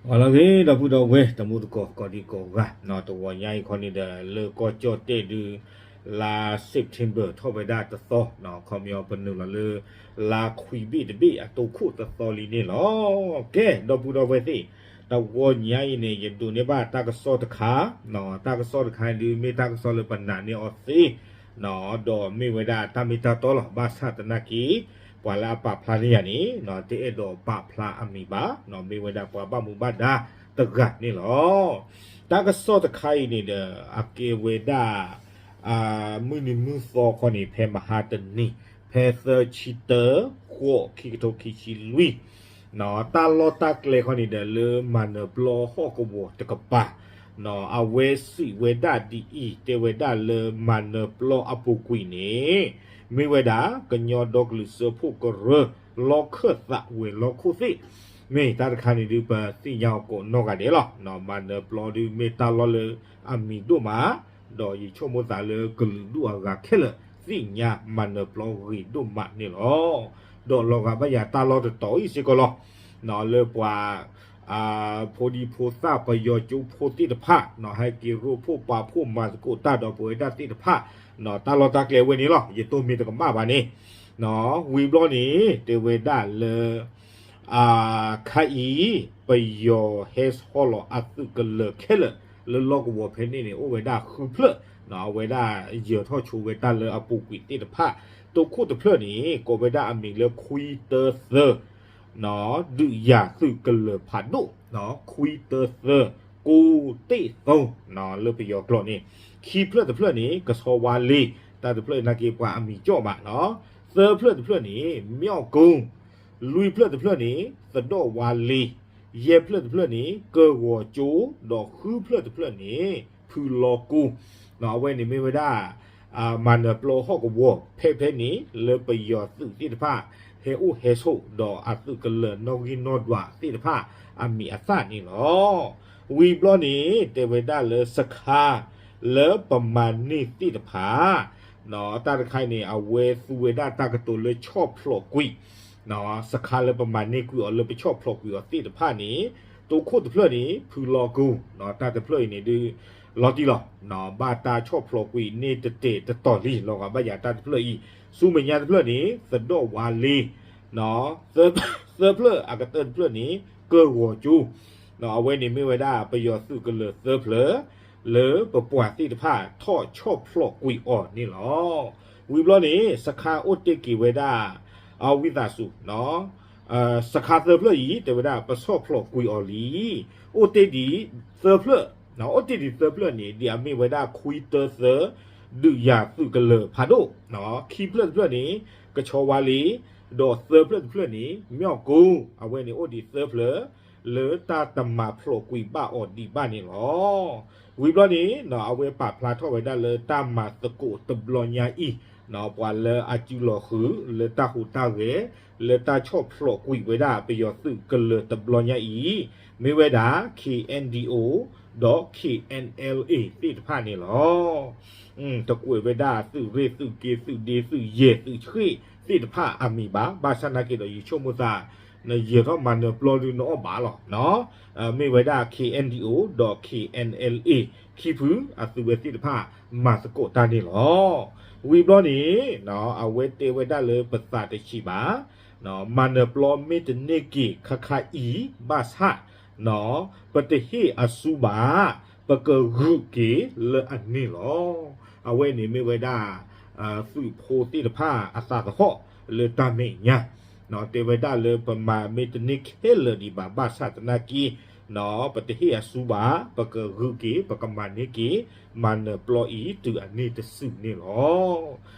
ဟါလၢအဂ့ၤ ဒီပုၢ်ဒီဝဲၢ် တံၤသကိး ကိးဒံကိးဂၤ, တဂီၤညါအံၤခီန့ၣ်ဒီး လၢကီၢ်ကၠီၣ်တဲၣ်ဒုး လါ September ထီၣ်ဝဲဒၣ်တသီ, ခီပညီပနုာ်လီၤလၢ လါခွံဘ့ၣ်တဘ့ၣ်အတိခိၣ်တသီလံန့ၣ်လီၤ. ကဲ ဒီပုၢ်ဒီဝဲၢ်သ့ၣ်, တဂီၤညါအံၤန့ၣ် ယဒိးန့ၢ်ဘၣ်တၢ်ကစီၣ်တခါ, တၢ်ကစီၣ်တခါဒုးမ့ၢ်တၢ်ကစီၣ်လၢပနာ်န့ၢ်အီၤသ့, ဒီးမ့ၢ်ဝဲဒၣ်တၢ်မ့ၢ်တၢ်တီလီၤ. ဘၣ်ဆၣ်သနာ်က့ ပှၤလၢအပာ်ဖျါန့ၢ်ယၤန့ၣ် တအဲၣ်ဒိးပာ်ဖျါအမံၤဘၣ်, မ့ၢ်ဝဲဒၣ်ပှၤဘၣ်မူဘၣ်ဒါတဂၤန့ၣ်လီၤ. တၢ်ကစီၣ်တခါအံၤန့ၣ်ဒီး အကဲဝဲဒၣ် မုၢ်နံၤမုၢ်သီခီန့ၣ် ဖဲမဟါတနံၤ, ဖဲသၢဆံတၢ ဃိး ခံကထိခံဆံလွံၢ်, တၢ်လီၢ်တၢ်ကျဲခီန့ၣ်ဒီး လၢမၤနၢၤပျီဟီၣ်ကဝီၤတကပၤ, အဝဲစံးဝဲဒၣ်ဒ်အံၤ, တဲဝဲဒၣ်လၢမၤနၢၤပျီအပူၤကွံာ်န့ၣ် မ့ၢ်ဝဲဒၣ် ကညီဒီကလုာ်စၢဖှိၣ်ကရၢ လီၢ်ခၢၣ်သးဝဲၤလီၢ်ခိၣ်သ့ၣ်, မ့ၢ်တၢ်တခါန့ၣ်ဒုး ပသ့ၣ်ညါအီၤကိးနီၢ်ဂၤဒဲးလီၤ. မၤနၢၤပျီဒုးမ့ၢ်တၢ်လီၢ်လၢအမံၤဒိၣ်မး, ဒီးယဆိကမိၣ်သးလၢကလုာ်ဒူၣ်အဂၤခဲလၢာ် သ့ၣ်ညါမၤနၢၤပျီဂ့ၤဒိၣ်မးန့ၣ်လီၤ. ဒီးလီၤဂာ်ဘၣ်ယၤတၢ်လီၢ်တတီၤအံၤစ့ၢ်ကီးလီၤ. လၢပှၤ ဖိဒံဖိသၣ်ပယီၤကၠိဖိသ့ၣ်တဖၣ် ဟဲက့ၤရိဖှိၣ်ပာ်ဖှိၣ်မၤသကိးတၢ်ဒီးပဝဲဒၣ်သ့ၣ်တဖၣ်, တၢ်လီၢ်တၢ်ကျဲဝဲန့ၣ်လီၤ. ယတိၢ်မ့ၢ်တကမၣ်ဘၣ်န့ၣ်, ဝံၤဘျီန့ၣ် တဲဝဲဒၣ်လၢ ခါအံၤ ပယီၤဟဲဆီလီၤအသုးကလၢၤခဲလၢာ် လၢလီၢ်ကဝီၤဖဲန့ၣ်န့ၣ် အိၣ်ဝဲဒၣ်ဃုဖျၢၣ်, အဝဲဒၣ်ယၢၤထီၣ်ဆိဝဲတၢ်လၢအပူၤကွံာ်သ့ၣ်တဖၣ်, တိခိၣ်တဖျၢၣ်န့ၣ် ကိးဝဲဒၣ်အမံၤလၢခွံတၢသၢ ဒုးယၤသုးကလၢၤဖးဒိၣ်, ခွံတၢသၢ ကိးတ့ၢ်သိ, လၢပယီၤကျိာ်န့ၣ်, ခံဖျၢၣ်တဖျၢၣ်န့ၣ် ကဆီဝါလ့, တၢ်တဖျၢၣ်နာ်က့ပှၤအမံၤကၠီၣ်မး, သၢဖျၢၣ်တဖျၢၣ်န့ၣ် မၠီၣ်ကိ, လွံၢ်ဖျၢၣ်တဖျၢၣ်န့ၣ် သဒိၣ်ဝါလ့, ယဲၢ်ဖျၢၣ်တဖျၢၣ်န့ၣ် ကၢၢ်ဂီၤကၠိ, ဒီးဃုဖျၢၣ်တဖျၢၣ်န့ၣ် ဖုလီကိ, အဝဲန့ၣ်မ့ၢ်ဝဲဒၣ် မၤနၢၤပျီဟီၣ်ကဝီၤ ဖဲဖဲန့ၣ် လၢပယီၤသုးသ့ၣ်တဖၣ် ဟဲအိၣ်ဟဲဆိး ဒီးအသုးကလၢၤနီၣ်ဂံၢ်နီၣ်ဒွးသ့ၣ်တဖၣ် အမံၤအသၣ်န့ၣ်လီၤ. ဝံၤဘျီန့ၣ် တဲဝဲဒၣ်လၢစခါ လၢပမၤန့ၢ်သ့ၣ်တဖၣ်, တၢ်တခါအံၤန့ၣ် အဝဲသူဝဲဒၣ်တၢ်ကတိၤလၢဆီၣ်ဖျိးကွံာ် စခါလၢပမၤန့ၢ်ကွံာ်အီၤ လၢပဆီၣ်ဖျိးကွံာ်အီၤသ့ၣ်တဖၣ်န့ၣ် တိခိၣ်တဖျၢၣ်န့ၣ် ဖုလီကိ, တၢ်တဖျၢၣ်အံၤန့ၣ်ဒုး လီၤတံၢ်လီၤ, ဘၣ်တၢ်ဆီၣ်ဖျိးကွံာ်န့ၢ်တတဲာ်တတီၤလံ လီၤဂာ်ဘၣ်ယၤတၢ်တဖျၢၣ်အံၤ, ဆူမဲာ်ညါတဖျၢၣ်န့ၣ် သဒိၣ်ဝါလ့, သၢဖျၢၣ်အကတၢၢ်တဖျၢၣ်န့ၣ် ကၢၢ်ဂီၤကၠိ, အဝဲန့ၣ်မ့ၢ်ဝဲဒၣ်ပယီၤသုးကလၢၤသၢဖျၢၣ် လၢပပှၤသ့ၣ်တဖၣ်ထီၣ်ဆီၣ်ဖျိးကွံာ်အီၤန့ၣ်လီၤ. ဝံၤဘျီန့ၣ် စခါအိၣ်တ့ၢ်က့ၤဝဲဒၣ် အဝံသးစူၤ စခါသၢဖျၢၣ်အံၤ တဲဝဲဒၣ်ပဆီၣ်ဖျိးကွံာ်အီၤလံ, အိၣ်တ့ၢ်ဒံးသၢဖျၢၣ်, အိၣ်တ့ၢ်ဒံးသၢဖျၢၣ်န့ၣ် ဒ်အမ့ၢ်ဝဲဒၣ်ခွံတၢသၢ ဒုးယၤသုးကလၢၤဖးဒိၣ်, ခံဖျၢၣ်တဖျၢၣ်န့ၣ် ကဆီဝါလ့, ဒီးသၢဖျၢၣ်တဖျၢၣ်န့ၣ် မၠီၣ်ကိ, အဝဲန့ၣ်အိၣ်ဒံးသၢဖျၢၣ် လၢတၢ်တမၤဖျိးကွံာ်ဘၣ်အီၤဒံးဘၣ်န့ၣ်လီၤ. ဝံၤဘျီန့ၣ် အဝဲပာ်ဖျါထီၣ်ဝဲဒၣ်လၢတၢ်မၤသကိးတဘျီညါအံၤ, ပှၤလၢအစုလီၤဃုာ်လၢတၢ်ဟူးတၢ်ဂဲၤ လၢတၢ်ဆီၣ်ဖျိးကွံာ်ဝဲဒၣ်ပယီၤသုးကလၢၤတဘျီညါအံၤ မ့ၢ်ဝဲဒၣ် KNDO ဒီး KNLA သ့ၣ်တဖၣ်န့ၣ်လီၤ. တကွဲးဝဲဒၣ်သုးရ့ၣ်သုးက့သုးဒ့သုးယဲၢ်သုးဆှ့ၣ် သ့ၣ်တဖၣ်အမံၤဘၣ်, ဘၣ်ဆၣ်နာ်က့ဒီးယဆိကမိၣ်သး နယဲၢ်ထီၣ်မၤနၢၤပျီဒုးနအီၣ်ဘၣ်လီၤ. မ့ၢ်ဝဲဒၣ် KNDO ဒီး KNLA ခံဖုအသုးဝဲသ့ၣ်တဖၣ် မၤသကိးတၢ်န့ၣ်လီၤ. ဝံၤဘျီန့ၣ် အဝဲတဲဝဲဒၣ်လၢပသးတဆံးဘၣ်, မၤနၢၤပျီမ့ၢ်တန့ၢ်က့ၤခါခါအံၤ ဘၣ်ဆၣ် ပတဟ့ၣ်အစုဘၣ်, ပကဂုာ်က့ၤလၢအန့ၣ်လီၤ. အဝဲန့ၣ်မ့ၢ်ဝဲဒၣ် သုးဖိသ့ၣ်တဖၣ်အသးသဟီၣ် လၢတၢ်မဲာ်ညါ, တဲဝဲဒၣ်လၢပမၤမ့ၢ်တန့ၢ်ခဲလၢာ်ဒံးဘၣ် ဘၣ်ဆၣ်သနာ်က့ ပတဟ့ၣ်အစုဘၣ်, ပကဂုာ်က့ၤ ပကမၤန့ၢ်က့ၤ မၤနၢၤပျီအံၤတုၤအန့ၣ်တစုန့ၣ်လီၤ.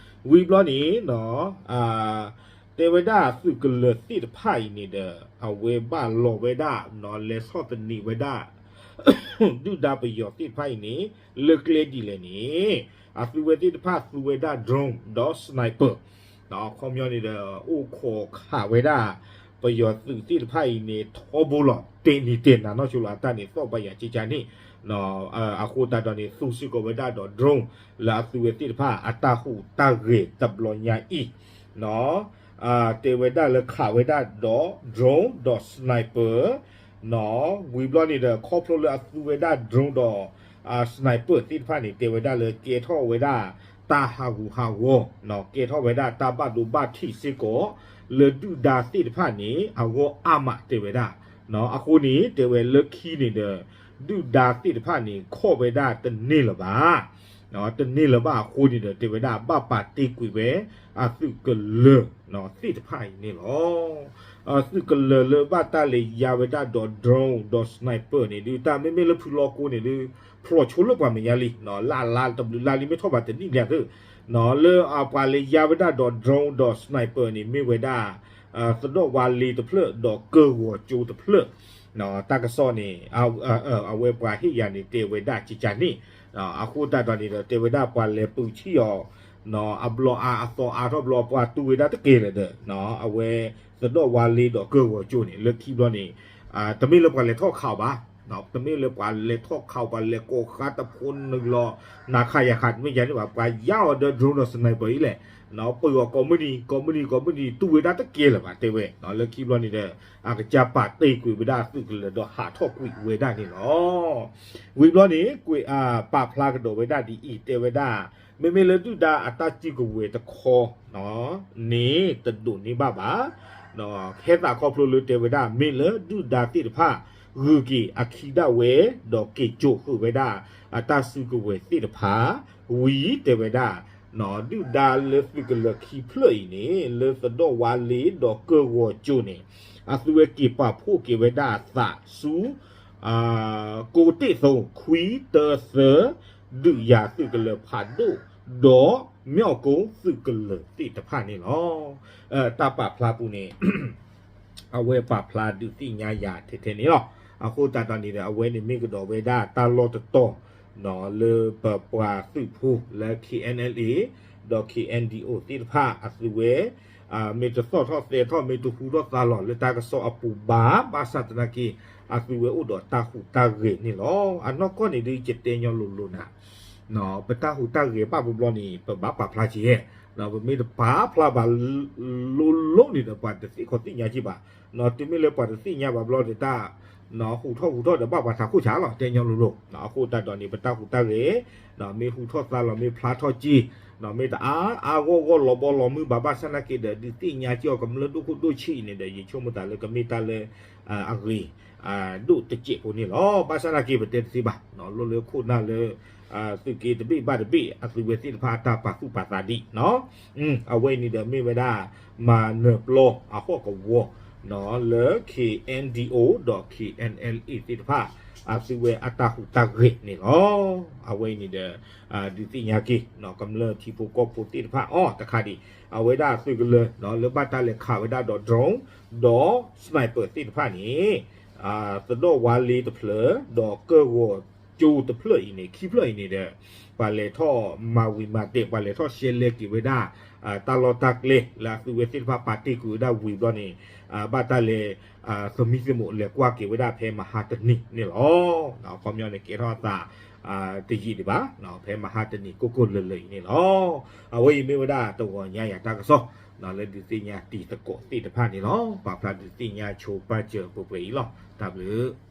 ဝံၤဘျီန့ၣ် တဲဝဲဒၣ်သုးကလၢၤသ့ၣ်တဖၣ်အံၤန့ၣ်ဒီး အဝဲဘၣ်လီၤဝဲဒၣ် လဲၤဆီၣ်သနံးဝဲဒၣ် ဒုၣ်ဒါပယီၤသ့ၣ်တဖၣ်အံၤန့ၣ် လၢကျဲဒ်လဲၣ်န့ၣ် အသုဝဲသ့ၣ်တဖၣ်သူဝဲဒၣ် drone ဒီး sniper, ခီပညီန့ၣ်ဒီး အိၣ်ခိးခးဝဲဒၣ် ပယီၤသုးသ့ၣ်တဖၣ်အံၤန့ၣ် ထီဘိလီၤ, တဲနံၤတဲနၤနီၢ်ဆိလီၤ အတၢ်န့ၣ်သီၣ်ဘၣ်ယၤကကန့ၣ်, အဃိသတးဒီးန့ၣ် သူစ့ၢ်ကီးဝဲဒၣ်ဒီး drone လၢအသုဝဲသ့ၣ်တဖၣ်အတၢ်ဟူးတၢ်ဂဲၤတဘျီညါအံၤ, တဲဝဲဒၣ်လၢခးဝဲဒၣ်ဒီး drone ဒီး sniper, နီၣ် ဝံၤဘျီန့ၣ်ဒီး ခီဖျိလၢအသူဝဲဒၣ် drone ဒီး sniper သ့ၣ်တဖၣ်န့ၣ် တဲဝဲဒၣ်လၢကဲထီၣ်ဝဲဒၣ် တၢ်ဟးဂူာ်ဟးဂီၤ နီၣ် ကဲထီၣ်ဝဲဒၣ်တၢ်ဘၣ်ဒိဘၣ်ထံးစ့ၢ်ကီး လၢဒုၣ်ဒါသ့ၣ်တဖၣ်န့ၣ် အဂီၢ်အါမးတဲဝဲဒၣ် နီၣ် အဃိန့ၣ် တဲဝဲလၢခံန့ၣ်ဒီး ဒုၣ်ဒါသ့ၣ်တဖၣ်န့ၣ် ခီၣ်ဝဲဒၣ်တန့ၢ်လၢၤဘၣ် တန့ၢ်လၢၤဘၣ်အဃိန့ၣ်ဒီး တဲဝဲဒၣ်ဘၣ်ပာ်တ့ၢ်ကွံာ်ဝဲ အသုးကလၢၤ နီၣ် သ့ၣ်တဖၣ်အံၤန့ၣ်လီၤ. သုးကလၢၤလၢဘၣ်တၢ်လဲၤယါဝဲဒၣ်ဒီး drone ဒီး sniper န့ၣ်ဒုး တၢ်မ့မ့ၢ်လၢဖုလီၢ်ကိန့ၣ်ဒုး ဖျိးဆိလၢပှၤမဲာ်ညါလံ နီၣ် လၢအလါတဘျုးလါလံ မ့ၢ်ထီၣ်ဘၣ်တနံၣ်လံသု နီၣ် လၢအပှၤလဲၤယါဝဲဒၣ်ဒီး drone ဒီး sniper န့ၣ် မ့ၢ်ဝဲဒၣ် သဒီၣ်ဝါလ့တဖျၢၣ် ဒီးကၢၢ်ဂီၤကၠိတဖျၢၣ် တၢ်ကစီၣ်န့ၣ် အဝဲပှၤဟ့ၣ်ယၤန့ၣ် တဲဝဲဒၣ်ကကန့ၣ် အဃိသတးဒီးန့ၣ်ဒီး တဲဝဲဒၣ်ပှၤလဲၤပုၢ်ထံၣ်အီၤ အဘျီအါအသီအါထီၣ်ဘျီ ပှၤတူၢ်ဝဲဒၣ်တကဲလၢၤဒီး အဝဲသဒီၣ်ဝါလ့ဒီးကၢၢ်ဂီၤကၠိန့ၣ် လၢခံဘျီန့ၣ် တမ့ၢ်လၢပှၤလဲၤထီၣ်ခးအီၤဘၣ် တမ့ၢ်လၢပှၤလဲၤထီၣ်ခးအီၤ ပှၤလဲၤကိးဃါတဖိနုာ်လီၤ နၤခးယၤခး တမ့ၢ်ယၤန့ၣ်ဘၣ် ပှၤယါအီၤဒီး drone ဒီး sniper အံၤလဲၣ် ပၢၢ်အီၤကိးမုၢ်နံၤ ကိးမုၢ်နံၤ ကိးမုၢ်နံၤ တူၢ်ဝဲဒၣ်တကဲလၢၤဘၣ် တဲဝဲ လၢခံဘျီန့ၣ်ဒီး အကစၢ်ပာ်တ့ၢ်ကွံာ်ဝဲဒၣ်အသုးကလၢၤဒီးဟးထီၣ်ကွံာ်ဝဲဒၣ်န့ၣ်လီၤ. ဝံၤဘျီန့ၣ် ကွဲး ပာ်ဖျါကဒီးဝဲဒၣ်ဒ်အံၤ တဲဝဲဒၣ် မ့မ့ၢ်လၢဒုၣ်ဒါအတၢ်စုကဝဲၤတခီ န့ၣ် တဒိးန့ၢ်ဘၣ်ဘၣ် ဟဲသးခီဖျိလၢတဲဝဲဒၣ် မ့ၢ်လၢဒုၣ်ဒါသ့ၣ်တဖၣ် ဂုၤက့ၤအခံဒၣ်ဝဲ ဒီးက့ၤစိာ်ဃုာ်ဝဲဒၣ် အတၢ်စုကဝဲၤသ့ၣ်တဖၣ် ဝံၤတဲဝဲဒၣ် ဒုၣ်ဒါလၢသုးကလၢၤခံဖျၢၣ်အံၤန့ၣ် လၢသဒီၣ်ဝါလ့ဒီးကၢၢ်ဂီၤကၠိန့ၣ် အသုဝဲက့ၤပာ်ဖှိၣ်က့ၤဝဲဒၣ်အသးဆူ ကိးတ့ၢ်သိး ခွံတၢသၢ ဒုးယၤသုးကလၢၤဖးဒိၣ် ဒီးမၠီၣ်ကိသုးကလၢၤသ့ၣ်တဖၣ်န့ၣ်လီၤ. တၢ်ပာ်ဖျါပူၤန့ၣ် အဝဲပာ်ဖျါဒုးသ့ၣ်ညါယၤထဲထဲန့ၣ်လီၤ. အဃိသတးဒီးန့ၣ်ဒီး အဝဲန့ၣ်မ့ၢ်ကဒီးဝဲဒၣ်တၢ်လီၢ်တတီၤ လၢပပှၤသုးဖိလၢ K N L A ဒီး K N D O သ့ၣ်တဖၣ် အသုဝဲ မ့ၢ်တသီၣ်ထီၣ်သဲထီၣ် မ့ၢ်တဟူထီၣ်သါလီၤလၢတၢ်ကစီၣ်အပူၤဘၣ် ဘၣ်ဆၣ်သနာ်က့ အသုဝဲအိၣ်ဒီးတၢ်ဟူးတၢ်ဂဲၤန့ၣ်လီၤ. အနီၢ်ကီၢ်န့ၣ်ဒုး ယတဲညီလိၤလိၤနၤ ပတၢ်ဟူးတၢ်ဂဲၤဘၣ်ပဘျီန့ၣ် ပဘၣ်ပာ်ဖျါက့ၤ, ပမ့ၢ်တပာ်ဖျါဘၣ်လိၤလိၤန့ၣ်ဒီး ပှၤတသ့ၣ်ခီသ့ၣ်ညါက့ၤဘၣ်. တုၤမ့ၢ်လၢပှၤတသ့ၣ်ညါဘၣ်ဘျီန့ၣ် တၢ်ဟူးထီၣ်ဟူးထီၣ်ဒီး ဘၣ်ပှၤထးခိၣ်ဆးလီၤ တဲညီလိၤလိၤ. အဃိသတးဒီးန့ၣ် ပတၢ်ဟူးတၢ်ဂဲၤ မ့ၢ်ဟူးထီၣ်သါလီၤ မ့ၢ်ဖျါထီၣ်က့ၤ မ့ၢ်တအါအါဂီၢ်ဂီၢ်လီၤဘီလီၤမုၢ်ဘၣ် ဘၣ်ဆၣ်သနာ်က့ဒီး ဒုးသ့ၣ်ညါက့ၤအီၤကမျၢၢ်ဒိၣ်ခိၣ်ဒိၣ်ဆံးအံၤန့ၣ်ဒီး ယဆိကမိၣ်သးလၢကမ့ၢ်တၢ်လၢ အဂ့ၤ ဒိၣ်တစဲးဖိန့ၣ်လီၤ. ဘၣ်ဆၣ်သနာ်က့ ပတဲတသ့ဘၣ် လိၣ်လၢခိၣ်နၢ်လၢ သုးက့တဘ့ၣ်ဘၣ်တဘ့ၣ် အသုဝဲသ့ၣ်တဖၣ်အတၢ်ပာ်သူၣ်ပာ်သးဒ် အဝဲအံၤန့ၣ်ဒီးမ့ၢ်ဝဲဒၣ် မၤနၢၤပျီအဟီၣ်ကဝီၤ လၢ K N D O ဒီး K N L A သ့ၣ်တဖၣ် အသုဝဲအတၢ်ဟူးတၢ်ဂဲၤန့ၣ်လီၤ. အဝဲအံၤန့ၣ်ဒီး ဒုးသ့ၣ်ညါက့ၤ ကမျၢၢ်ထံဖိကီၢ်ဖိသ့ၣ်တဖၣ်အီၤတခါဒံး အဝဲဒၣ်သုးကလၢၤ လၢဘၣ်တၢ်လဲၤခးဝဲဒၣ်ဒီး drone ဒီး sniper သ့ၣ်တဖၣ်န့ၣ် သဒီၣ်ဝါလ့တဖျၢၣ် ဒီးကၢၢ်ဂီၤကၠိတဖျၢၣ်အံၤန့ၣ် ခံဖျၢၣ်အံၤန့ၣ်ဒီး ပှၤလဲၤထီၣ်မၤဝံၤမၤဒဲး ပှၤလဲၤထီၣ်ရှဲလဲက့ၤဝဲဒၣ် တၢ်လီၢ်တၢ်ကျဲ လၢအသုဝဲသ့ၣ်တဖၣ်ပာ်တ့ၢ်ကွံာ်ဝဲဒၣ်ဝံၤဘျီန့ၣ် ဘၣ်တၢ်လဲၤ သမံသမိးလဲၤကွၢ်က့ၤဝဲဒၣ်ဖဲမဟါတနံၤန့ၣ်လီၤ. အခီပညီန့ၣ် ကဲထီၣ်အသး တယံာ်ဒံးဘၣ် ဖဲမဟါတနံၤကိၢ်ကိၢ်လၢၤလၢၤအံၤန့ၣ်လီၤ. အဝဲအံၤမ့ၢ်ဝဲဒၣ်တဂီၤညါယၤတၢ်ကစီၣ် လၢဒုးသ့ၣ်ညါတံၤသကိးသ့ၣ်တဖၣ်န့ၣ်လီၤ. ပာ်ဖျါဒုးသ့ၣ်ညါဆိပာ်စၢၤပှဲၤပှဲၤအံၤလီၤ. တၢ်ဘျုး